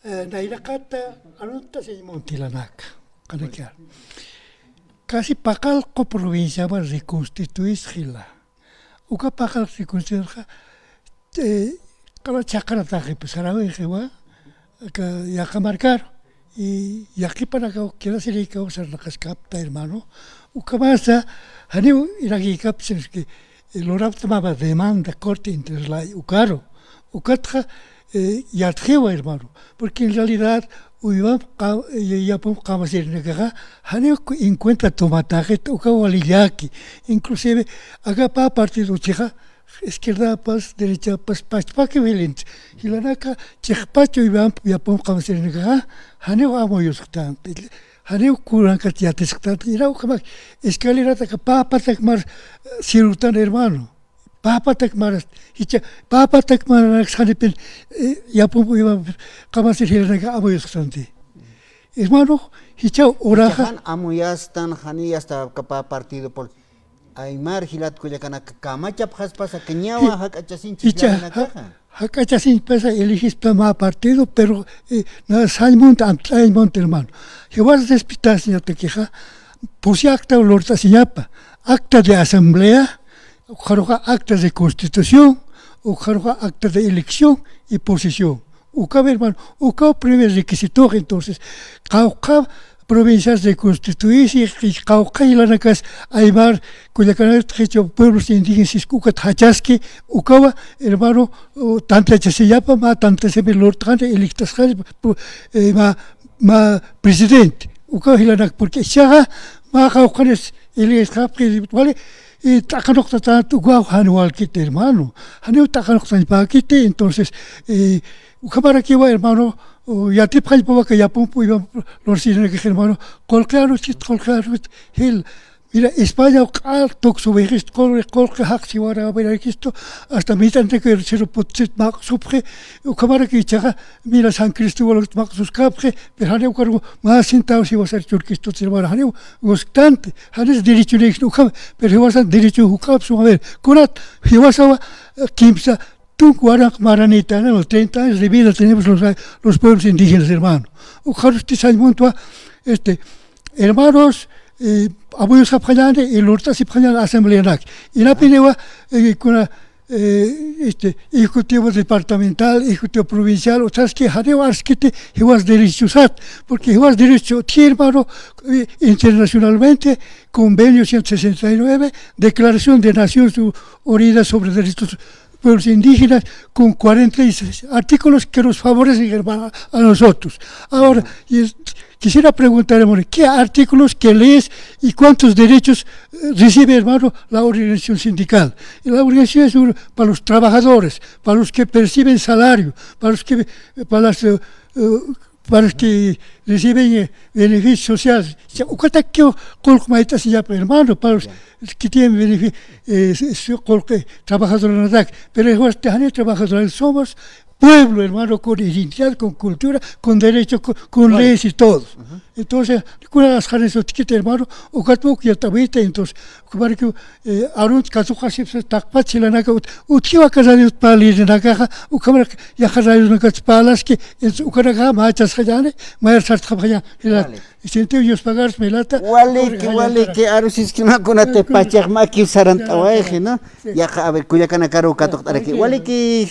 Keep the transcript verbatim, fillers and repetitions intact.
Eh, nayraqata, arunta señor Montilanaka, qanakar. Casi paqallqu provinciaman reconstituis jila. Uka paqallq reconstituirqa, eh, qala chaqanataqipi, sarawiqiwa, aka yaqha markaru. Y yaqipanakaw, quedasirikaw sarnaqaskapta, hermano. Ukamasa, janiw irakikap, sino que, eh, lurapta mama demanda corte inter ley ukaru. Ukatxa, eh, yatxiwa, hermano. Porque en realidad, uywamp qa-, eh, yapump qamasirinakaxa, janiw en cuenta tomataxit, uka wali llaki. Inclusive, aka pä partido chixa, izquierdapas, derechapas, pachpaki wilint. Jilanaka, chiqpach uywamp yapump qamasirinakaxa, janiw amuyusqtant. Janiw kunankat yatisqtant. Ira ukhamak, escalerata aka pä patak mar, eh, sirutan, hermano. Pä patak maras, jichha, pä patak maranak sanipin, eh, yapump uywamp qamasir jilanaka amuyusqtanti. Hermano, jichha uraxa. Jichha jan amuyastan, jani hasta aka pä partido pol-, aymar jilat kullakanaka kamachapxaspasa, kañawa jak'achasinchik jichha, jilanakaxa. Ja-, jak'achasinchpasa, elegista mä partido, pero, eh, na sañ munta, amt'añ munta, hermano. Jiwas respetasiñatakixa, pusi acta lurt'asiñapa, acta de asamblea, ukxaruxa acta de constitución, ukxaruxa acta de elección y posesión. Ukaw, hermano, ukaw primer requisitox, entonces, qawqha provincias reconstituisi, qawqha jilanakas aymar, kullakanat, qhichwa pueblos indígenas, ukat jachaski, ukawa, hermano, u, tantachasiñapa, mä tantachasipin lurt'xani, electasxani, pu-, eh, mä, mä presidente, ukaw jilanak, porque jichhaxa, mä qawqhanis, electasxapxi, wali, eh, t'aqanuqtatänt ukaw jan walkiti, hermano. Janiw t'aqanuqtañpäkiti, entonces, eh, ukhamarakiwa, hermano, u, yatipxañpawa aka yapump uywamp lursirinakix, hermano, qullqi aruskit, qullqi aruskit, jil, mira, Españaw q'al tuksupxist, qullqi, qullqi jaqsi warawirakistu, hasta mit'antakiw siru putsit maqsupxi, ukhamaraki jichhaxa, mira, San Cristóbal maqsuskapxi, pero janiw ukaru mä centavos jiwasar churkistu, hermano, janiw gusktanti, janis derechonïkis ukham, pero jiwasan derecho juk'apxsma, a ver, kunat, jiwasawa, eh, kimsa, tunk waranq maranita, ¿no? Los treinta años de vida tenemos los, los pueblos indígenas, hermano. Ukxarusti sañ muntwa, este, hermanos, eh, amuyusxapxañäni, y lurt'asipxañäni asambleanak. Inapiniwa, eh, kuna, eh, este, ejecutivo departamental, ejecutivo provincial, o sea, es que janiw arskiti, jiwas derechosat, porque jiwas derecho, ti, hermano, eh, internacionalmente, convenio ciento sesenta y nueve, Declaración de Naciones Unidas sobre Derechos Pueblos Indígenas, con cuarenta y seis artículos que nos favorecen, hermano, a nosotros. Ahora, y es, quisiera preguntar, hermano, ¿qué artículos, qué leyes y cuántos derechos, eh, recibe, hermano, la organización sindical? Y la organización es un, para los trabajadores, para los que perciben salario, para los que, para las, eh, eh, para los que reciben, eh, beneficios sociales. O sea, ukatakiw qullq mayt'asiñapa, hermano, para los que tienen benefi-, eh, su, su qullq, eh, trabajador, pero igual, jani trabajador, somos pueblo, hermano, con identidad, con cultura, con derecho, con, con leyes y todo. Entonces, kuna asxanis utjkiti, hermano, ukatpuk yat'awita, entonces, ukhamaraki, eh, arunt katuqasipsa taqpach jilanaka ut-, utjiwa aka radiot parlirinakaxa, ukhamaraki yaqha radionakats parlaski, entonces, ukanakaxa machasxañäni, mayar sartxapxañäni, jilat. Vale. Siente Dios pagar, jilata. Waliki, waliki, arusiskima kunati pachax makiw sarant'awayxi, ¿no? Sí. Yaqha, a ver, kullakanakaru katuqt'araki. Waliki,